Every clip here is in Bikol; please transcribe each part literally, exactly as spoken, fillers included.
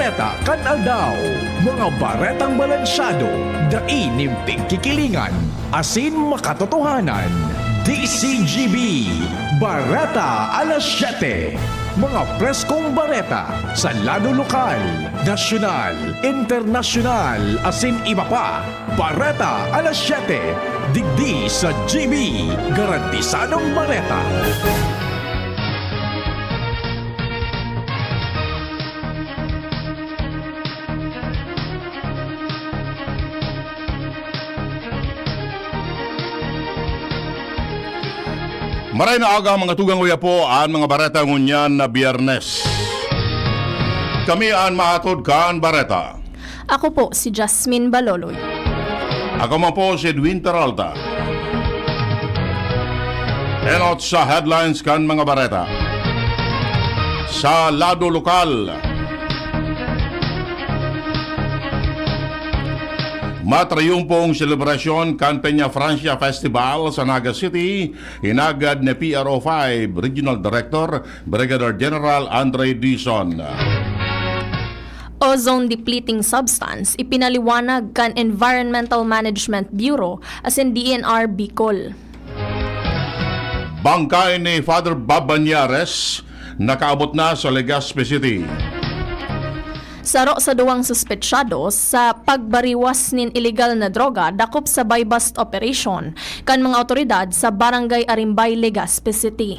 Bareta kan aldaw, mga baretang balansyado, dai nin pigkikilingan, asin makatotohanan. D C G B, Bareta alas siyete. Mga preskong bareta sa lado lokal, nasyonal, internasyonal, asin iba pa. Bareta alas siyete, digdi sa G B, garantisadong bareta. Maray na aga, mga tugang, uya po an mga bareta ngunyan na Biyernes. Kami an mahatod kan bareta. Ako po si Jasmine Baloloy. Ako man po si Edwin Peralta. Enot sa headlines kan mga bareta. Sa lado lokal, matriyumpong selebrasyon kan Peña Francia Festival sa Naga City, hinagad ni P R O five Regional Director Brigadier General Andre Dizon. Ozone depleting substance ipinaliwanag kan Environmental Management Bureau asin D E N R Bicol. Bangkay ni Father Bob Bañares nakaabot na sa Legazpi City. Saro sa duwang suspetsyado sa pagbariwas nin iligal na droga dakop sa buy-bust operation kan mga awtoridad sa Barangay Arimbay, Legazpi City.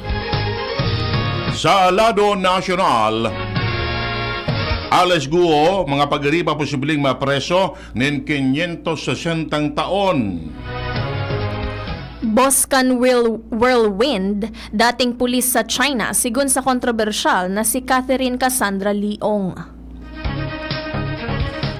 Sa lado nasyonal, alas guo, mga pag-iriba posibleng mapreso nin kinyentos sesentang taon. Boss kan Whirl-, Whirlwind, dating pulis sa China, sigon sa kontrobersyal na si Catherine Cassandra Leong.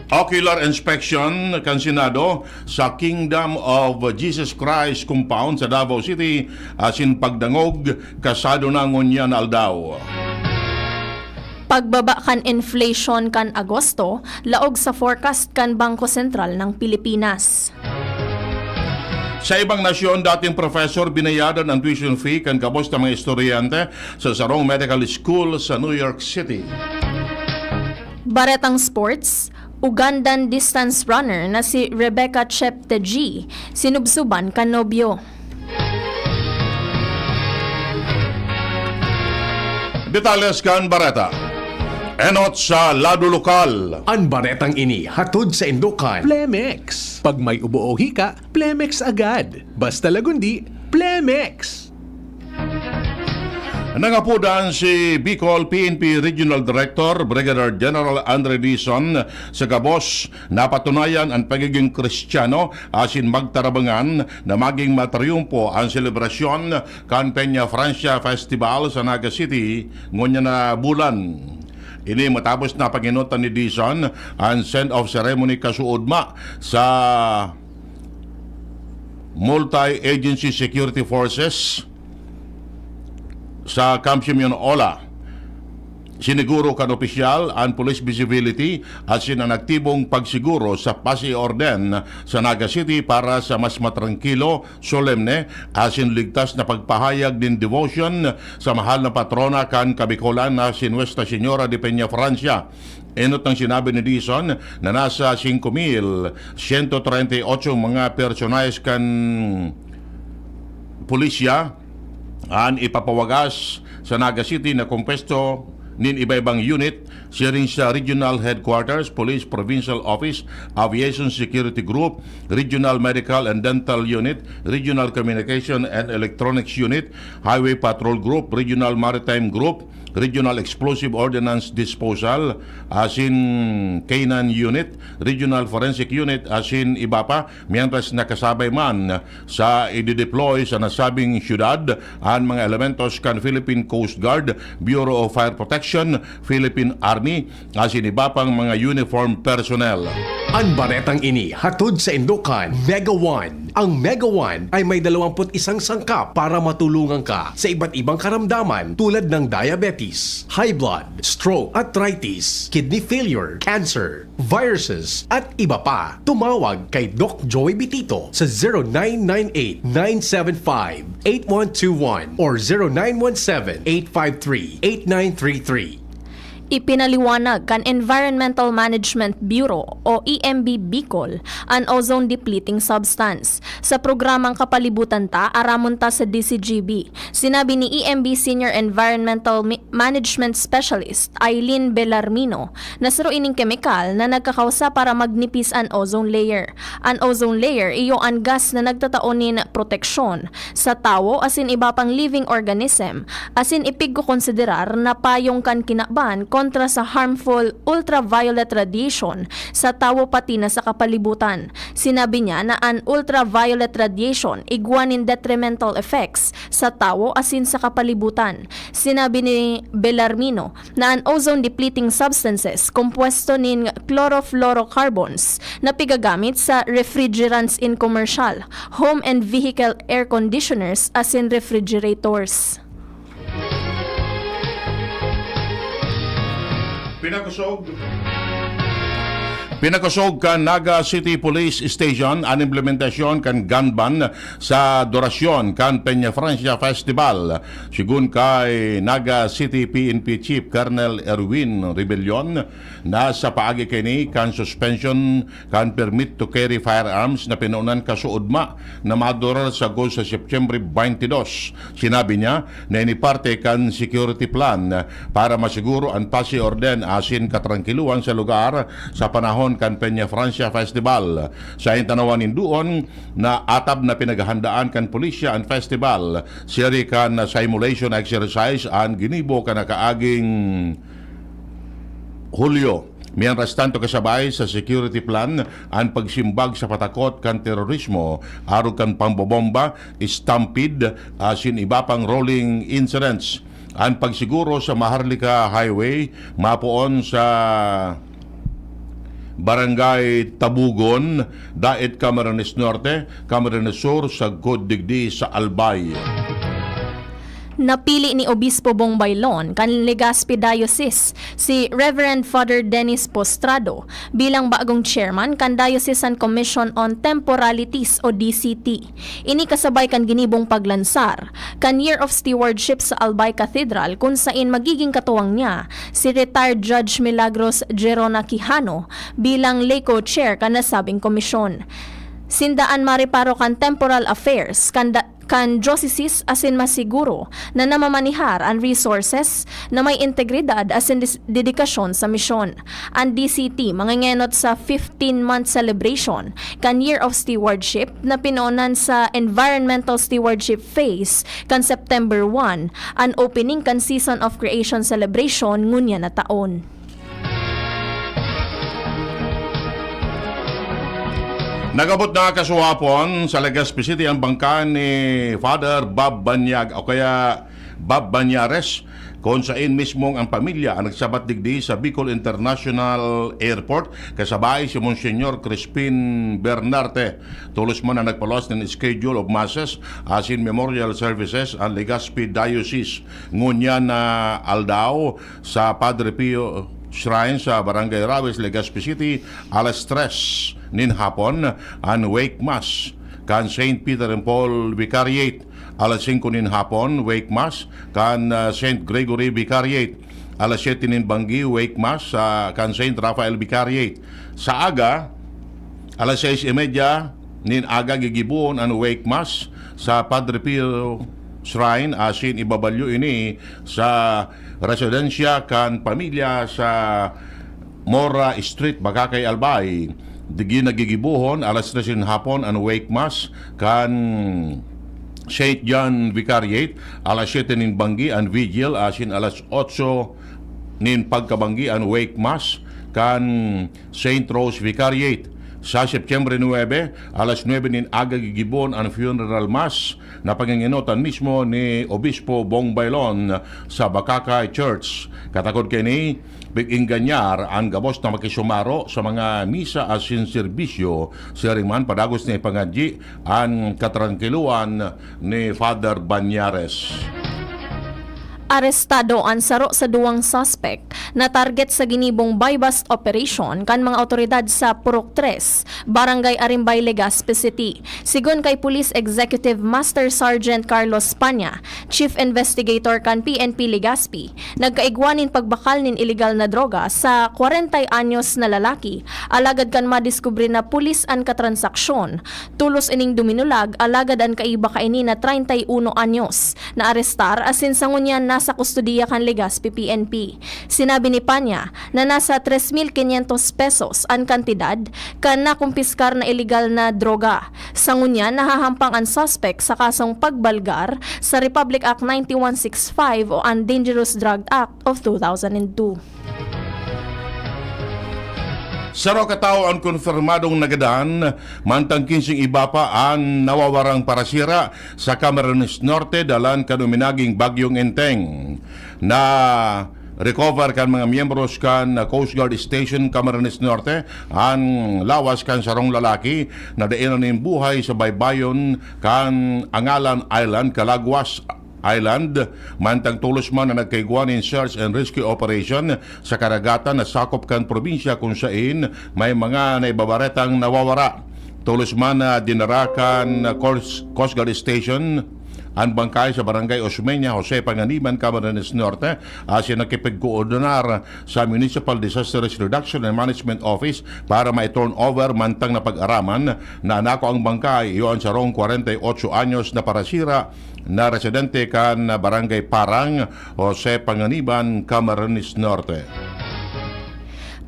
Ocular inspection kan Senado sa Kingdom of Jesus Christ Compound sa Davao City, asin pagdangog kasado na ngunyan na aldaw. Pagbaba kan inflation kan Agosto, laog sa forecast kan Bangko Sentral ng Pilipinas. Sa ibang nasyon, dating professor binayadan ang tuition fee kan gabos na mga estudyante sa sarong medical school sa New York City. Baretang sports, Ugandan distance runner na si Rebecca Cheptegei, sinubsuban kan nobyo. Detalles kan bareta. Enot sa lado lokal. An baretang ini hatod saindo kan Plemex. Pag may ubo o hika, Plemex agad. Basta lagundi, Plemex! Nangapodan si Bicol P N P Regional Director Brigadier General Andre Dizon sa gabos, napatunayan an pagiging Kristiyano asin magtarabangan na maging matriyumpo an selebrasyon kan Peña Francia Festival sa Naga City ngunyan na bulan. Ini matapos na pangenotan ni Dizon an send-off ceremony kasuodma sa Multi-Agency Security Forces sa Camp Simeon Ola. Siniguro kan opisyal an police visibility asin an aktibong pagsiguro sa paz y orden sa Naga City para sa mas matrangkilo, solemne, asin ligtas na pagpahayag nin devotion sa mahal na patrona kan Kabikolan na si Nuestra Señora de Peña Francia. Enot ang sinabi ni Dizon na nasa singko mil sento treinta y ocho mga personahes kan pulisya an ipapawagas sa Naga City na kompuesto nin iba-ibang unit, siring sa Regional Headquarters, Police Provincial Office, Aviation Security Group, Regional Medical and Dental Unit, Regional Communication and Electronics Unit, Highway Patrol Group, Regional Maritime Group, Regional Explosive Ordnance Disposal, asin K nine Unit, Regional Forensic Unit, asin iba pa, mientras nakasabay man sa idideploy sa nasabing syudad an mga elementos kan Philippine Coast Guard, Bureau of Fire Protection, Philippine Army, asin iba pang mga uniform personnel. An baretang ini hatod saindo kan Mega One. Ang Mega One ay may dalawampu't isang sangkap para matulungan ka sa iba't ibang karamdaman tulad ng diabetes, high blood, stroke, arthritis, kidney failure, cancer, viruses, at iba pa. Tumawag kay Doc Joey Bitito sa zero nine nine eight, nine seven five, eight one two one or zero nine one seven, eight five three, eight nine three three. Ipinaliwanag kan Environmental Management Bureau o E M B Bicol an ozone depleting substance. Sa programang Kapalibutan Ta, aramon ta sa D C G B, sinabi ni E M B Senior Environmental Mi-, Management Specialist Eileen Bellarmino na saro ining kemikal na nagkakausa para magnipis an ozone layer. An ozone layer iyo an gas na nagtatao nin proteksyon sa tawo asin iba pang living organism, asin ipigkokonsiderar na payong kan kinaban kontra sa harmful ultraviolet radiation sa tawo pati na sa kapalibutan. Sinabi niya na an ultraviolet radiation igwa nin detrimental effects sa tawo asin sa kapalibutan. Sinabi ni Bellarmino na an ozone-depleting substances kompuesto nin chlorofluorocarbons na pigagamit sa refrigerants in commercial, home and vehicle air conditioners asin refrigerators. Pinakosog. Pinakosog kan Naga City Police Station an implementasyon kan gun ban sa durasyon kan Peñafrancia Festival. Sigun kay Naga City P N P Chief Colonel Erwin Rebellion, na sa paagi kaini kan suspension kan permit to carry firearms na pinunan kasuodma na madurar sagkod sa Setyembre twenty-two. Sinabi niya na ini parte kan security plan para masiguro an pasi orden asin katrangkiluhan sa lugar sa panahon kan Peñafrancia Festival. Sa intanawan nindoon, na atab na pinaghahandaan kan pulisya an festival. Siri kan simulation exercise an ginibo kan nakaaging Hulyo. Mientras tanto, kasabay sa security plan an pagsimbag sa patakot kan terorismo, arog kan pambobomba, stampede, asin iba pang rolling incidents. An pagsiguro sa Maharlika Highway mapoon sa Barangay Tabugon, Daet, Camarines Norte, Camarines Sur, sagkod digdi sa Albay. Napili ni Obispo Bong Baylon kan Legazpi Diocese si Reverend Father Dennis Postrado bilang bagong chairman kan Diocesan Commission on Temporalities o D C T. Ini kasabay kan ginibong paglansar kan Year of Stewardship sa Albay Cathedral, kun sain magiging katuwang niya si retired Judge Milagros Gerona Quijano bilang lay co-chair kan nasabing komisyon. Sinda an mareparo kan temporal affairs kan da-, kan diocese asin masiguro na namamanihar an resources na may integridad asin dis-, dedikasyon sa misyon. An D C T mangengenot sa fifteen-month celebration kan Year of Stewardship na pinoonan sa Environmental Stewardship Phase kan September one, an opening kan Season of Creation Celebration ngunyan na taon. Nag-abot na kasuhapon sa Legazpi City ang bangka ni Father Bob Banyag o kaya Bob Banyares, kun sain mismong ang pamilya ang nagsabat digdi sa Bicol International Airport, kasabay si Monsignor Crispin Bernarte. Tolos man ang nagpaluwas nin schedule of masses asin memorial services an Legazpi Diocese. Ngunyan na aldaw, sa Padre Pio Shrine sa Barangay Rawis, Legazpi City, alas tres nin hapon, an wake mass kan Saint Peter and Paul Vicariate, alas singko nin hapon, wake mass kan, ah, Saint Gregory Vicariate, alas siyete nin banggi, wake mass sa, kan Saint Raphael Vicariate. Sa aga, alas sais y media nin aga gigibohon an wake mass sa Padre Pio Shrine, asin ibabalyo ini sa residensya kan pamilya sa Mora Street, Bacacay, Albay. Digdi na gigibohon alas tres nin hapon an wake mass kan Saint John Vicariate, alas siyete nin banggi an vigil, asin alas otso nin pagkabanggi an wake mass kan Saint Rose Vicariate. Sa Setyembre nuebe, alas nuebe nin aga gigibohon an funeral mass na pangingenotan mismo ni Obispo Bong Baylon sa Bacacay Church. Katakod kaini, pig-engganyar an gabos na makisumaro sa mga misa asin serbisyo, siring man padagos na ipangadyi an katrangkiluhan ni Father Banyares. Arestado an saro sa duwang suspek na target sa ginibong buy-bust operation kan mga awtoridad sa Purok Tres, Barangay Arimbay, Legazpi City. Sigon kay Police Executive Master Sergeant Carlos Panya, Chief Investigator kan P N P Legazpi, nagkaigwa nin pagbakal nin iligal na droga sa kwarenta anyos na lalaki, alagad kan madiskubre na pulis an katransaksyon, tolos ining duminulag, alagad an kaiba kaini na treinta y uno anyos. Naarestar asin sa ngunyan nasa kustodiya kan Legazpi P N P. Sinabi ni Panya na nasa tres mil quinientos pesos an kantidad kan nakumpiskar na iligal na droga. Sa ngunyan, nahahampang an suspek sa kasong pagbalgar sa Republic Act ninety-one sixty-five o an Dangerous Drug Act of two thousand and two. Saro ka tawo an konfirmadong nagadan, mantang kinseng iba pa an nawawarang parasira sa Camarines Norte dalan kan uminaging Bagyong Enteng. Na-recover kan mga miyembros kan Coast Guard Station Camarines Norte an lawas kan sarong lalaki na dainon nin buhay sa baybayon kan Angalan Island, Calaguas Island, mantang tolos man na nagkaigwa nin search and rescue operation sa karagatan na sakop kan probinsya, kung sain may mga naibabaretang nawawara. Tolos man na dinara kan Coast, Coast Guard Station an bangkay sa Barangay Osmeña, Jose Panganiban, Camarines Norte, asin nakipagkoordinar sa Municipal Disaster Risk Reduction and Management Office para ma-turn over, mantang napag-araman na nako ang bangkay. Iyo an sarong kwarenta y otso anyos na parasira na residente kan Barangay Parang, Jose Panganiban, Camarines Norte.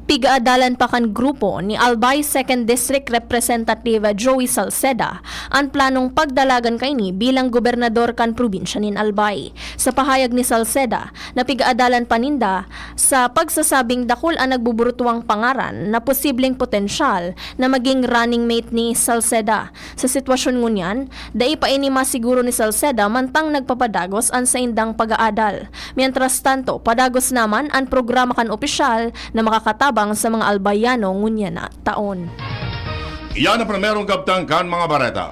Pigaadalan pa kan grupo ni Albay Second District Representative Joey Salceda an planong pagdalagan kaini bilang gobernador kan probinsya nin Albay. Sa pahayag ni Salceda, napigaadalan pa ninda sa pagsasabing dakul an nagbuburutuang pangaran na posibleng potensyal na maging running mate ni Salceda. Sa sitwasyon ngunyan, dai pa ini masiguro ni Salceda mantang nagpapadagos an saindang pag-aadal. Mientras tanto, padagos naman an programa kan opisyal na makakatabang sa mga Albayano ngunyan na taon. Iyan ang primerong kabtang kan mga bareta.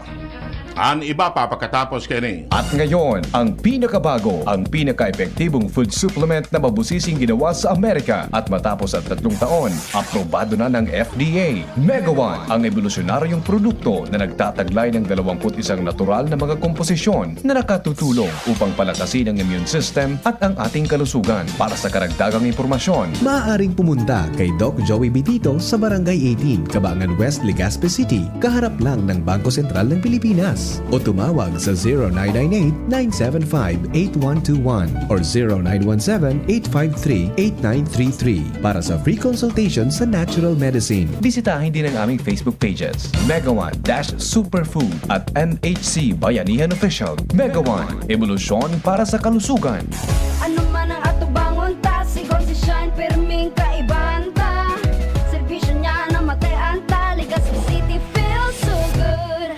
An iba pa pagkatapos kaini. At ngayon, ang pinakabago, ang pinaka-epektibong food supplement na mabusising ginawa sa Amerika. At matapos ang tatlong taon, aprobado na ng F D A. Mega One, ang ebolusyonaryong produkto na nagtataglay ng dalawampu't isang natural na mga komposisyon na nakatutulong upang palakasin ang immune system at ang ating kalusugan. Para sa karagdagang impormasyon, maaaring pumunta kay Doc Joey Bitito sa Barangay eighteen, Cabangan West, Legazpi City, kaharap lang ng Bangko Sentral ng Pilipinas. O tumawag sa zero nine nine eight, nine seven five, eight one two one or zero nine one seven, eight five three, eight nine three three para sa free consultation sa natural medicine. Bisitahin din ang aming Facebook pages, Mega One dash Superfood at M H C Bayanihan Official. Mega One, ebolusyon para sa kalusugan. Ano man ang atubangon ta, sigon si Shine, pirming kaibahan ta. Serbisyo niya na matean ta, Legazpi City feels so good.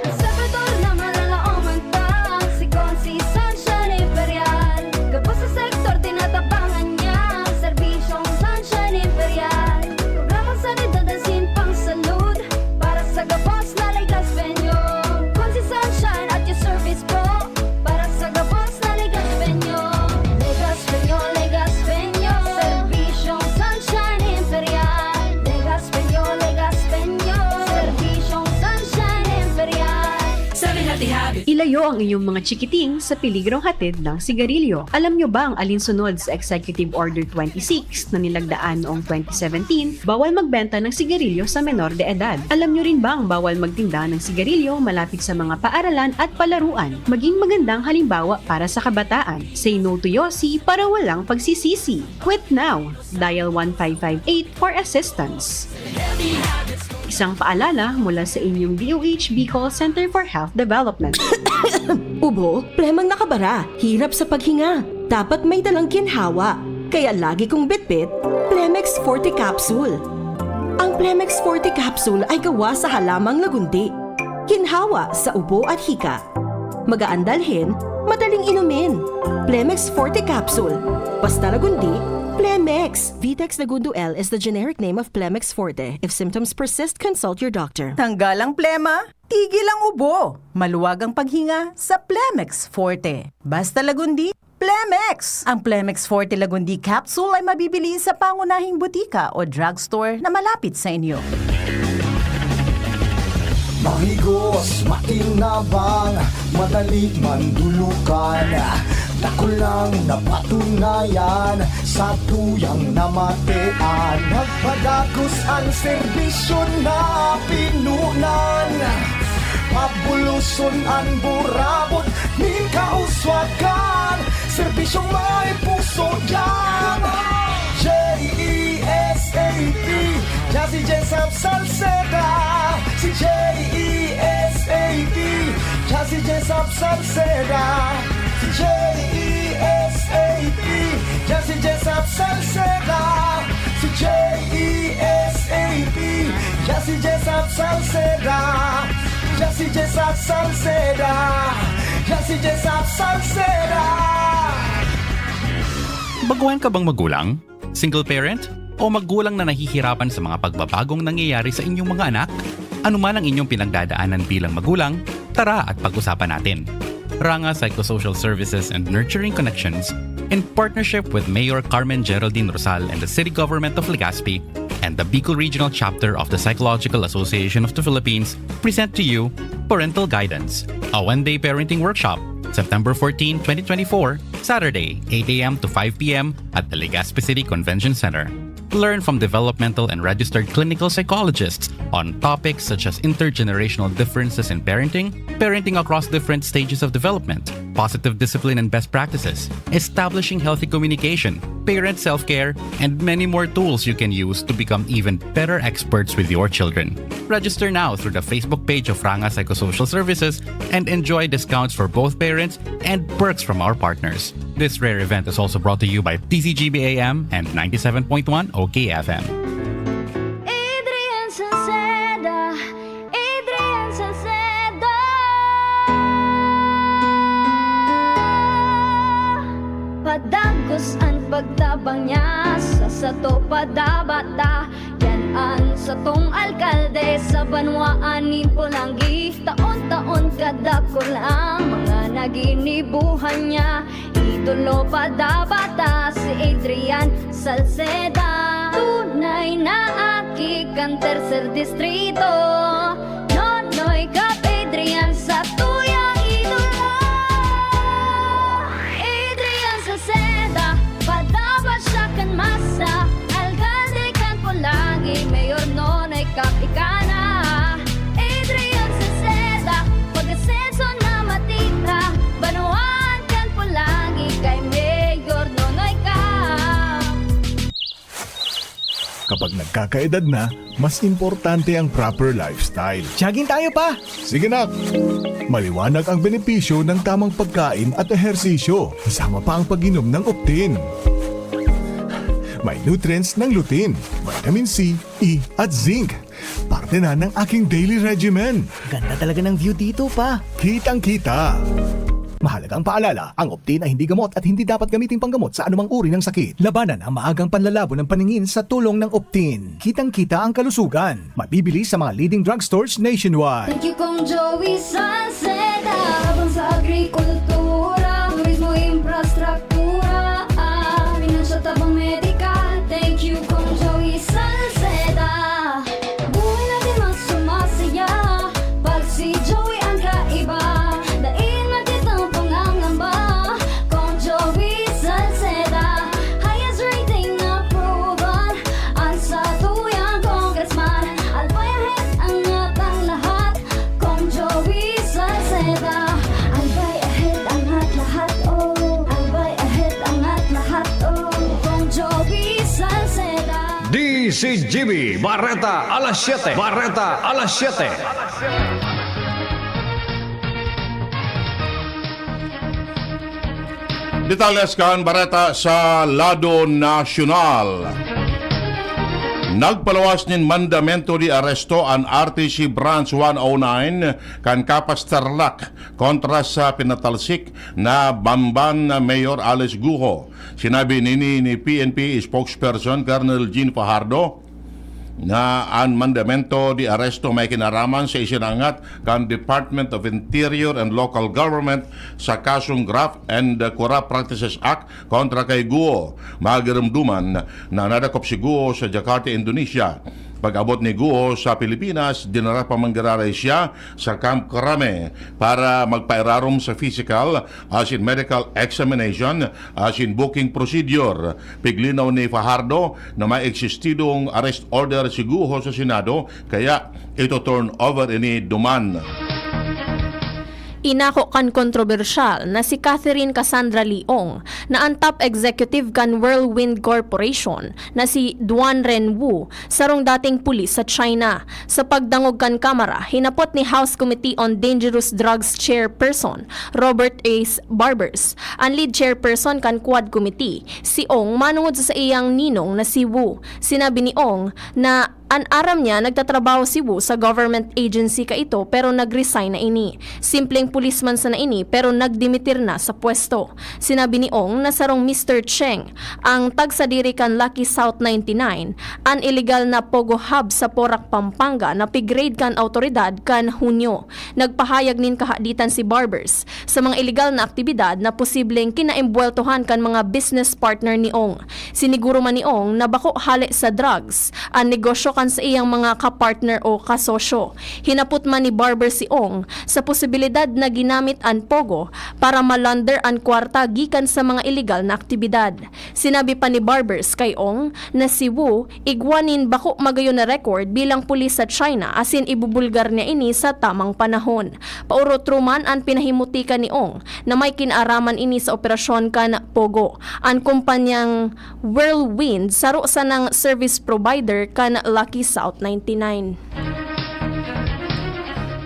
Ang Salvador na malalaoman ta, sigon si Sunshine Imperial. Gabos sa sektor, tinatabangan niya, serbisyong Sunshine Imperial. Programang sanidad asin pangsalud, para sa gabos na Legazpeño. Kun si Sunshine at your service po, para sa gabos na Legazpeño. Legazpeño, Legazpeño, serbisyong Sunshine Imperial. Legazpeño, Legazpeño, serbisyong Sunshine Imperial. Seven Healthy Habits. Ilayo ang inyong mga chikiting sa peligrong hatid ng sigarilyo. Alam nyo bang alinsunod sa Executive Order twenty-six na nilagdaan noong twenty seventeen, bawal magbenta ng sigarilyo sa menor de edad? Alam nyo rin bang bawal magtinda ng sigarilyo malapit sa mga paaralan at palaruan? Maging magandang halimbawa para sa kabataan. Say no to Yossi para walang pagsisisi. Quit now! Dial one five five eight for assistance. Isang paalala mula sa inyong D O H Bicol Center for Health Development. Ubo, plemang nakabara, hirap sa paghinga. Dapat may dalang ginhawa. Kaya lagi kong bitbit, Plemex Forte Capsule. Ang Plemex Forte Capsule ay gawa sa halamang lagundi. Ginhawa sa ubo at hika. Magaan dalhin, madaling inumin. Plemex Forte Capsule. Basta lagundi, Plemex. Vitex Lagundo L is the generic name of Plemex Forte. If symptoms persist, consult your doctor. Tanggal ang plema, tigil ang ubo. Maluwag ang paghinga sa Plemex Forte. Basta lagundi, Plemex! Ang Plemex Forte Lagundi Capsule ay mabibili sa pangunahing butika o drugstore na malapit sa inyo. Mahigos, makinabang, madali mandulukan. Dakul nang napatunayan, satuyang namatean. Nagpadagos an serbisyo na pinunan. Pabuloson an burabot nin kauswagan. Serbisyong may puso yan. J E S A P, Jazzy Jessup Salceda. Si J E S A P, Jazzy Jessup Salceda. Si J E S A P, Jazzy Jessup Salceda. Si J E S A P, Jazzy Jessup Salceda. Jazzy Jessup Salceda. Jazzy Jessup Salceda. Baguhan ka bang magulang? Single parent? O magulang na nahihirapan sa mga pagbabagong nangyayari sa inyong mga anak? Ano man ang inyong pinagdadaanan bilang magulang, tara at pag-usapan natin. Ranga Psychosocial Services and Nurturing Connections, in partnership with Mayor Carmen Geraldine Rosal and the City Government of Legazpi, and the Bicol Regional Chapter of the Psychological Association of the Philippines, present to you Parental Guidance, a one-day parenting workshop, September fourteen, twenty twenty-four, Saturday, eight a m to five p m at the Legazpi City Convention Center. Learn from developmental and registered clinical psychologists on topics such as intergenerational differences in parenting, parenting across different stages of development, positive discipline and best practices, establishing healthy communication, parent self-care, and many more tools you can use to become even better experts with your children. Register now through the Facebook page of Ranga Psychosocial Services and enjoy discounts for both parents and perks from our partners. This rare event is also brought to you by T C G B A M and ninety-seven point one O K F M. Adrian Salceda, Adrian Salceda. Padagos an pagtabang niya sa sato padabata. Yan an satong alkalde sa banwaan nin Polangui. Taon-taon kadakul ang mga naginibuhan niya. Idolo padabata si Adrian Salceda. Tunay na aki kan tercer distrito. Nonoy Cap Adrian sa tuyang idolo. Adrian Salceda, padapat siya kan masa. Alkalde kan Polangui, Mayor Nonoy Cap ika na. Adrian Salceda, pag-asenso na matira. Banwaan kan Polangui kay Mayor Nonoy Cap. Kapag nagkakaedad na, mas importante ang proper lifestyle. Jogging tayo, pa! Sige, nak! Maliwanag ang benepisyo ng tamang pagkain at ehersisyo, kasama pa ang pag-inom ng Optin. May nutrients ng lutein, vitamin C, E, at zinc. Parte na ng aking daily regimen. Ganda talaga ng view dito, pa. Kitang-kita. Mahalagang paalala, ang Optin ay hindi gamot at hindi dapat gamiting panggamot sa anumang uri ng sakit. Labanan ang maagang panlalabo ng paningin sa tulong ng Optin. Kitang-kita ang kalusugan. Mabibili sa mga leading drugstores nationwide. Thank you, Kong Joey Salceda. Tabang sa agrikultura, turismo, infrastruktura, ah, financial tabang medikal. Thank you, Kong Joey Salceda. Buhay natin mas sumasaya pag si Joey ang kaiba. Dai na kitang pangangamba, Kong Joey Salceda. Highest rating approval, ang satuyang congressman. Albay ahead ang atang lahat, Kong Joey Salceda. Albay ahead ang at lahat, oh. Albay ahead ang at lahat, oh. Kong Joey Salceda. D C G B, Bareta alas siyete. Bareta alas siyete. Detalles kan bareta sa lado nasyonal. Nagpaluwas nin mandamento de aresto an R T C Branch one oh nine kan Capas Tarlac kontra sa pinatalsik na Bamban Mayor Alice Guho. Sinabi nini ni P N P spokesperson Colonel Jean Fajardo, na an mandamento de arresto may kinaraman sa isinangat kan Department of Interior and Local Government sa kasong Graft and Corrupt Practices Act kontra kay Guo. Magirumduman na nadakop si Guo sa Jakarta, Indonesia. Pag-abot ni Guo sa Pilipinas, dinara pa man giraray siya sa Camp Crame para magpairarom sa physical asin medical examination asin booking procedure. Piglinaw ni Fajardo na may eksistidong arrest order si Guo sa Senado, kaya ito turn over ini duman. Inako kan kontrobersyal na si Catherine Cassandra Leong na an top executive kan Whirlwind Corporation na si Duan Renwu, sarong dating pulis sa China. Sa pagdangog kan Kamara, hinapot ni House Committee on Dangerous Drugs Chairperson Robert A. Barbers, an lead chairperson kan Quad Committee, si Ong manongod sa saiyang ninong na si Wu. Sinabi ni Ong na an aram niya, nagtatrabaho si Wu sa government agency kaito pero nag-resign na ini. Simpleng pulis man sana ini pero nagdimitir na sa pwesto. Sinabi ni Ong na sarong Mister Cheng, ang tagsadiri kan Lucky South ninety-nine, an iligal na Pogo Hub sa Porac, Pampanga na pig-raid kan awtoridad kan Hunyo. Nagpahayag nin kahaditan si Barbers sa mga iligal na aktibidad na posibleng kinaembweltohan kan mga business partner ni Ong. Siniguro man ni Ong na bako hale sa drugs an negosyo kan saiyang mga kapartner o kasosyo. Hinapot man ni Barber si Ong sa posibilidad na ginamit an Pogo para malaunder an kwarta gikan sa mga iligal na aktibidad. Sinabi pa ni Barbers kay Ong na si Wu igwa nin bako magayon na record bilang pulis sa China asin ibubulgar niya ini sa tamang panahon. Paurotro man an pinahimutika ni Ong na may kinaaraman ini sa operasyon kan Pogo. An kumpanyang Whirlwind saro sanang service provider kan Lucky South ninety-nine.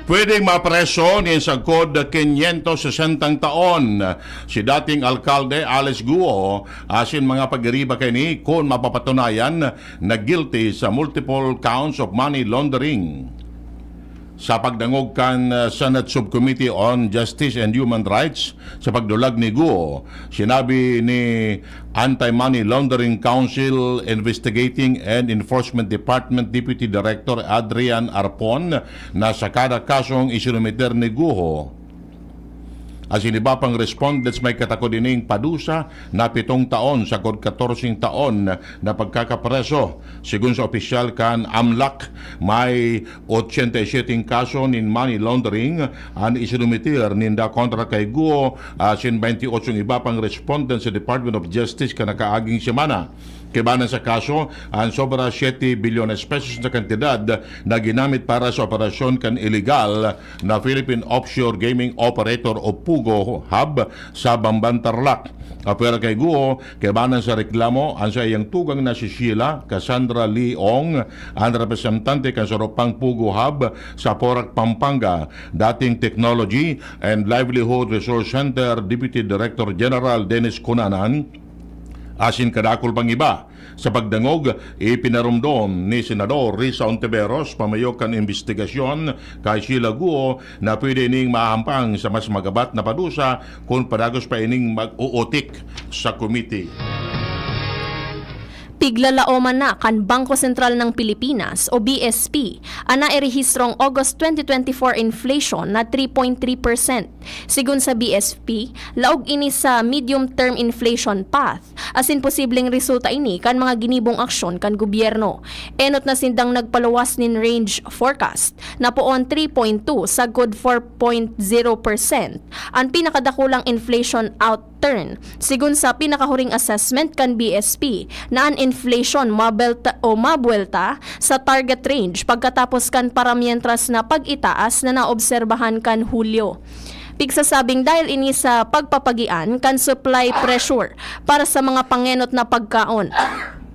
Pwedeng mapreso nin sagkod quinientos sesentang taon si dating alkalde Alice Guo asin mga pag-iriba kaini kun mapapatunayan na guilty sa multiple counts of money laundering. Sa pagdangog kan uh, Senate Subcommittee on Justice and Human Rights sa pagdulag ni Guo, sinabi ni Anti-Money Laundering Council Investigating and Enforcement Department Deputy Director Adrian Arpon na sa kada kasong isinumiter ni Guo asin iba pang respondents may katakod ining padusa na pitong taon sagkod katorseng taon na pagkakapreso. Sigon sa opisyal kan AMLAC, may ochenta y siete kaso nin money laundering an isinumiter ninda kontra kay Guo asin baynti otsong iba pang respondent sa Department of Justice kan nakaaging semana. Kaibanan sa kaso, an sobra siete bilyones pesos na kantidad na ginamit para sa operasyon kan iligal na Philippine Offshore Gaming Operator o PUGO Hub sa Bamban, Tarlac. Apwera kay Guo, kaibanan sa reklamo, an saiyang tugang na si Sheila Cassandra Lee Ong, an representante kan sarong pang PUGO Hub sa Porac, Pampanga, dating Technology and Livelihood Resource Center Deputy Director General Dennis Cunanan, asin kadakul pang iba. Sa pagdangog, ipinaromdom ni Senador Risa Ontiveros, pamayok kan imbestigasyon kay Sheila Guo, na pwede ning mahampang sa mas magabat na padusa kun padagos pa ining mag-uutik sa komite. Piglalaoman na kan Bangko Sentral ng Pilipinas o B S P an nairehistrong August twenty twenty-four inflation na three point three percent. Sigon sa B S P, laog ini sa medium-term inflation path, asin posibleng resulta ini kan mga ginibong aksyon kan gobyerno. Enot na sindang nagpaluwas nin range forecast, na poon three point two sagkod four point zero percent an pinakadakulang inflation out turn, sigon sa pinakahuring assessment kan B S P, na an inflation mabelta o mabuwelta sa target range pagkatapos kan paramientras na pag-itaas na naobserbahan kan Hulyo. Pigsasabing dahil ini sa pagpapagian kan supply pressure para sa mga pangenot na pagkaon,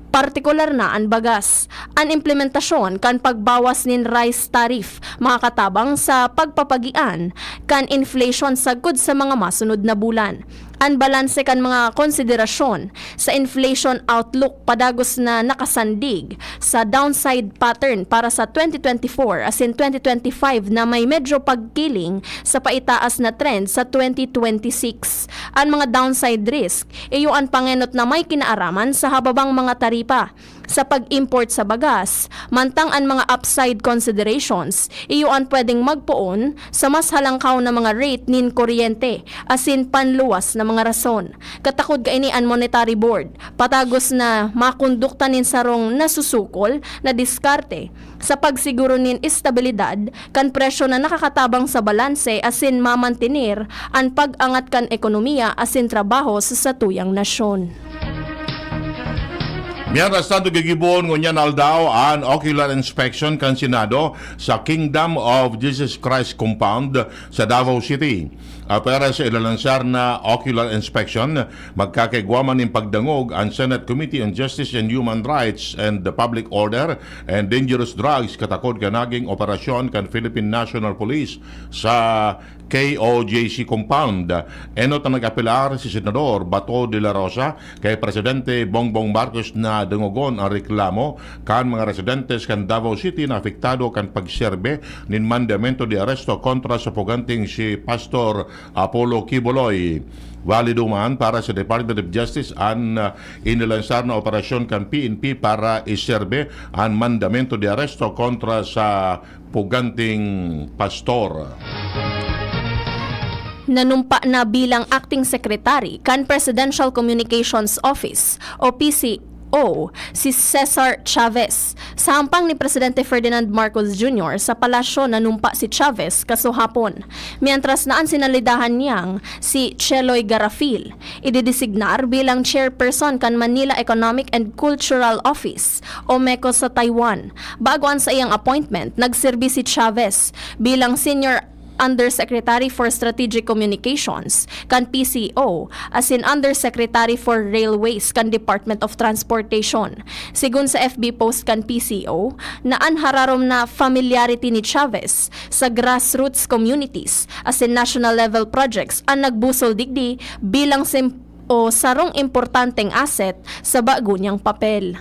partikular na an bagas. An implementasyon kan pagbawas nin rice tariff makakatabang sa pagpapagian kan inflation sagkod sa mga masunod na bulan. An balanse kan mga konsiderasyon sa inflation outlook padagos na nakasandig sa downside pattern para sa twenty twenty-four asin twenty twenty-five na may medyo pagkiling sa paitaas na trend sa twenty twenty-six. An mga downside risk, iyo an pangenot na may kinaaraman sa hababang mga taripa. sa pag-import sa bagas, mantang an mga upside considerations iyo an pwedeng magpoon sa mas halangkaw na mga rate nin kuryente asin panluwas na mga rason. Katakod kaini an Monetary Board, patagos na makondukta nin sarong nasusukol na diskarte sa pagsiguro nin estabilidad kan presyo na nakakatabang sa balanse asin mamantener an pag-angat kan ekonomiya asin trabaho sa satuyang nasyon. Mientras tanto, gigibohon ngunyan na aldaw an ocular inspection kan Senado sa Kingdom of Jesus Christ Compound sa Davao City. Apwera sa ilalansar na ocular inspection, magkakaigwa man nin pagdangog an Senate Committee on Justice and Human Rights and the Public Order and Dangerous Drugs katakod kan naging operasyon kan Philippine National Police sa K O J C compound. Enot na nag-apelar si Senador Bato de la Rosa kay Presidente Bongbong Marcos na dangogon an reklamo kan mga residentes kan Davao City na apektado kan pagserbe nin mandamento de aresto kontra sa puganting si Pastor Apollo Quiboloy. Valido man para sa Department of Justice an, ah, inilansar na operasyon kan P N P para iserbe an mandamento de aresto kontra sa puganting pastor. Nanumpa na bilang acting secretary kan Presidential Communications Office o P C O si Cesar Chavez. Sa hampang ni Presidente Ferdinand Marcos Junior sa palasyo, nanumpa si Chavez kasuhapon, mientras na an sinalidahan niyang si Cheloy Garafil ididesignar bilang chairperson kan Manila Economic and Cultural Office o MECO sa Taiwan. Bago an saiyang appointment, nagserbi si Chavez bilang Senior Undersecretary for Strategic Communications kan P C O asin Undersecretary for Railways kan Department of Transportation. Sigon sa F B post kan P C O, na an hararom na familiarity ni Chavez sa grassroots communities asin national level projects an nagbusol digdi bilang sim- o sarong importanteng asset sa bago niyang papel.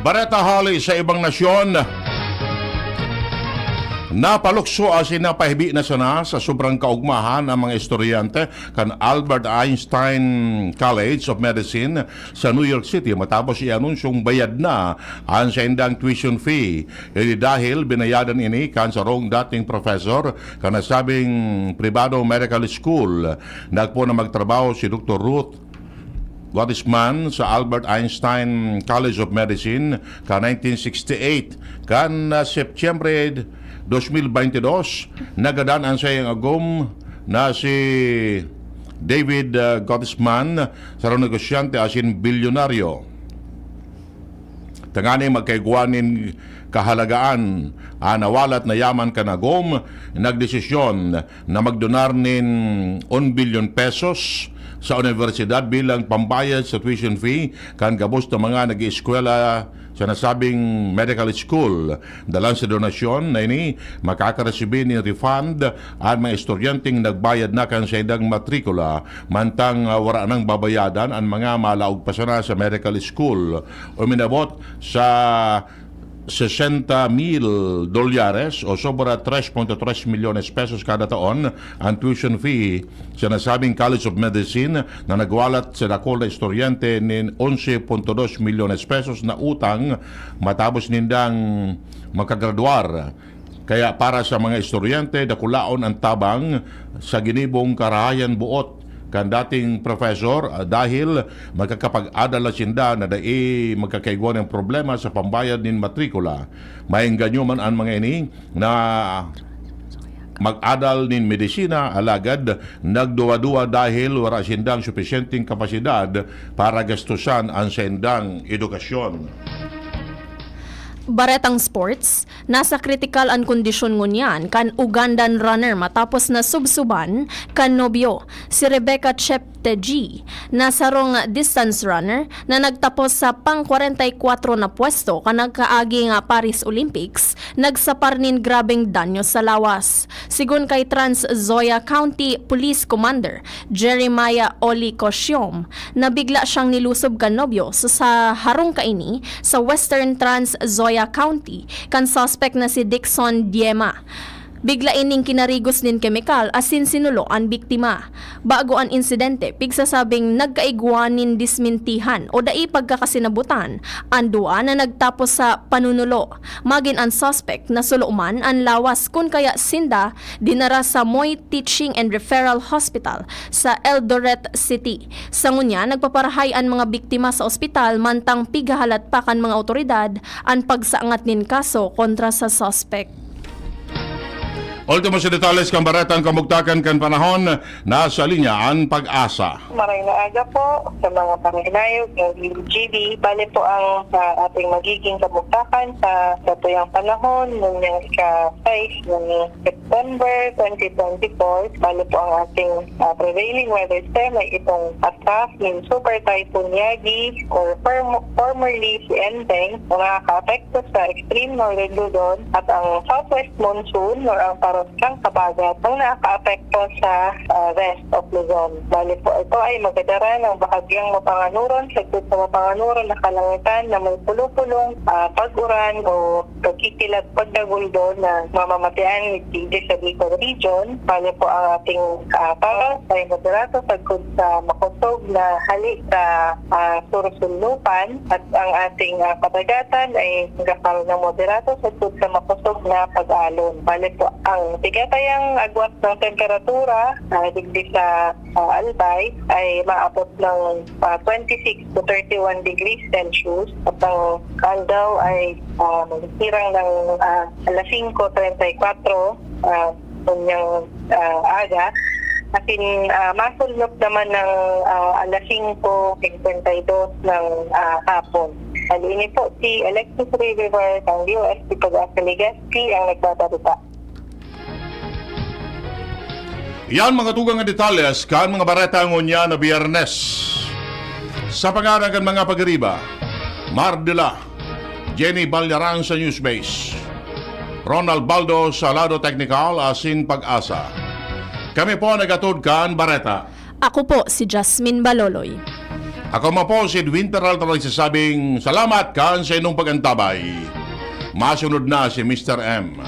Bareta hali sa ibang nasyon. Napalukso asin napahibi na sana sa sobrang kaugmahan ang mga estudyante kan Albert Einstein College of Medicine sa New York City matapos i-anunsyong bayad na an saindang tuition fee. Ini dahil binayadan ini kan sarong dating professor kan nasabing pribado medical school. Nagpoon na magtrabaho si Doktor Ruth Gottesman sa Albert Einstein College of Medicine kan nineteen sixty-eight. Kan, ah, Setyembre dos mil baynte dos, nagadan an saiyang agom na si David, ah, Gottesman, sarong negosyante asin bilyonaryo. Tanganing magkaigwa nin kahalagaan an nawalat na yaman kan agom, nagdesisyon na magdonar nin un bilyon pesos sa unibersidad bilang pambayad sa tuition fee kan gabos na mga nag-ieskwela sa nasabing medical school. Dalan sa donasyon na ini, makakaresibi nin refund an mga estudyanteng nagbayad na kan saindang matrikula, mantang, ah, wara nang babayadan an mga malaog pa sana sa medical school. Uminabot sa sesenta mil dolyares o sobra tres punto tres milyones pesos kada taon an tuition fee sa nasabing College of Medicine na nagwalat sa dakul na estudyante nin onse punto dos milyones pesos na utang matapos nindang makagraduar. Kaya para sa mga estudyante, dakulaon an tabang sa ginibong karahayan boot kan dating professor, ah, dahil makakapag-adal na sinda na dai magkakaigwa nin problema sa pambayad nin matrikula. Maengganyo man an mga ini na mag-adal nin medisina, alagad nagduwa-duwa dahil wara sindang supisyenteng kapasidad para gastusan an saindang edukasyon. Baretang sports, nasa kritikal an kondisyon ngunyan kan Ugandan runner matapos na subsuban kan nobyo, si Rebecca Cheptegei, na sarong distance runner na nagtapos sa pang kwarenta y kwatro na pwesto kan nagkaaging Paris Olympics, nagsapar nin grabeng danyo sa lawas. Sigon kay Trans Zoya County Police Commander Jeremiah Oli Kosiom, nabigla siyang nilusob kan nobyo sa, sa harong kaini sa Western Trans Zoya County kan suspect na si Dixon Diema. Bigla ining kinarigos nin kemikal asin sinulo an biktima. Bago an insidente, pigsasabing nagkaigwa nin dismintihan o dai pagkakasinabutan an duwa na nagtapos sa panunulo. Magin an suspect, nasulo man an lawas, kun kaya sinda dinara sa Moy Teaching and Referral Hospital sa Eldoret City. Sa ngunyan, nagpaparahay an mga biktima sa ospital, mantang pighahalat pa kan mga awtoridad an pagsangat nin kaso kontra sa suspect. Ultimo sa detalles kan baretang kamugtakan kan panahon, nasa linya an Pag-asa. Maray na aga po sa mga panginayog ng D G B. Bale po ang, ah, ating magiging kamugtakan sa satuyang panahon, ngunyan ika-sais ng September twenty twenty-four. Bale po ang ating, ah, prevailing weather system ay itong atrack ng Super Typhoon Yagi or form-, formerly si Enteng, na nakakaapekto sa extreme northern Luzon, at ang southwest monsoon or ang paroslang habagat ang nakakaapekto sa, ah, west of Luzon. Bali po, ito ay magdadala ng bahagyang mapanganuron, sagkod sa mapanganuron na kalangitan na may pulo-pulong, ah, pag-uran o pagkikilat pagkaguldo na mamamatian ni T J sa Bicol Region. Bali po, ang ating, ah, paros ay moderato sagkod sa makosog na hali sa, ah, sursunlupan, at ang ating, ah, kadagatan ay gakal na moderato sagkod sa makosog na pag-alon. Bali po, ang tigatayang agwat ng temperatura, ah, digdi sa, ah, Albay ay maabot ng, ah, twenty-six to thirty-one degrees Celsius, at ang aldaw ay, ah, maghihirang ng, ah, alas singko treinta y cuatro, ah, kunyang, ah, aga. Asin, ah, masulnop naman ng, ah, alas singko singkwenta y dos ng, ah, hapon. Hali ini po si Alexis Rivivar ng D O S T Pag-asa Legazpi ang nagbabalita. Yan mga tugang nga detalles kan mga bareta ngunyan na Biyernes. Sa pangaran kan mga pagiriba, Mardela, Jenny Balyarang sa Newsbase, Ronald Baldo sa lado teknikal asin Pag-asa. Kami po nagatod kan bareta. Ako po si Jasmine Baloloy. Ako man po si Edwin Peralta, nagsasabing salamat kan sa inyong pag-antabay. Masunod na si Mister M.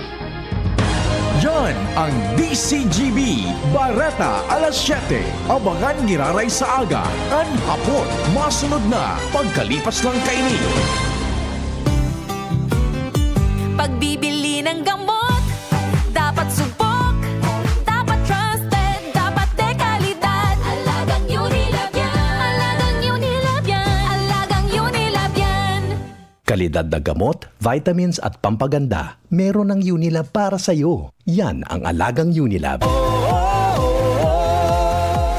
Yan ang D C G B, Bareta alas siyete. Abangan giraray sa aga, an hapon, masunod na pagkalipas lang kaini. Pagbibili ng gamot, dapat subok, dapat trusted, dapat de kalidad. Alagang Unilab yan. Alagang Unilab yan. Alagang Unilab yan. Kalidad na gamot, vitamins at pampaganda, meron ang Unilab para sa'yo. Yan ang alagang Unilab.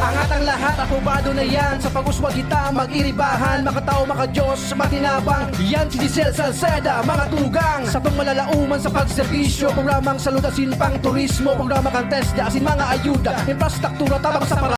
Angat ang lahat, aprobado na yan. Sa pag-uswag kita, mag-iribahan, makatao, makadiyos, matinabang. Yan si Giselle Salceda, mga tugang. Sa pangmalalauman sa pagserbisyo, programang salud asin pang turismo, programa kan TESDA asin mga ayuda, infrastruktura, tabang sa para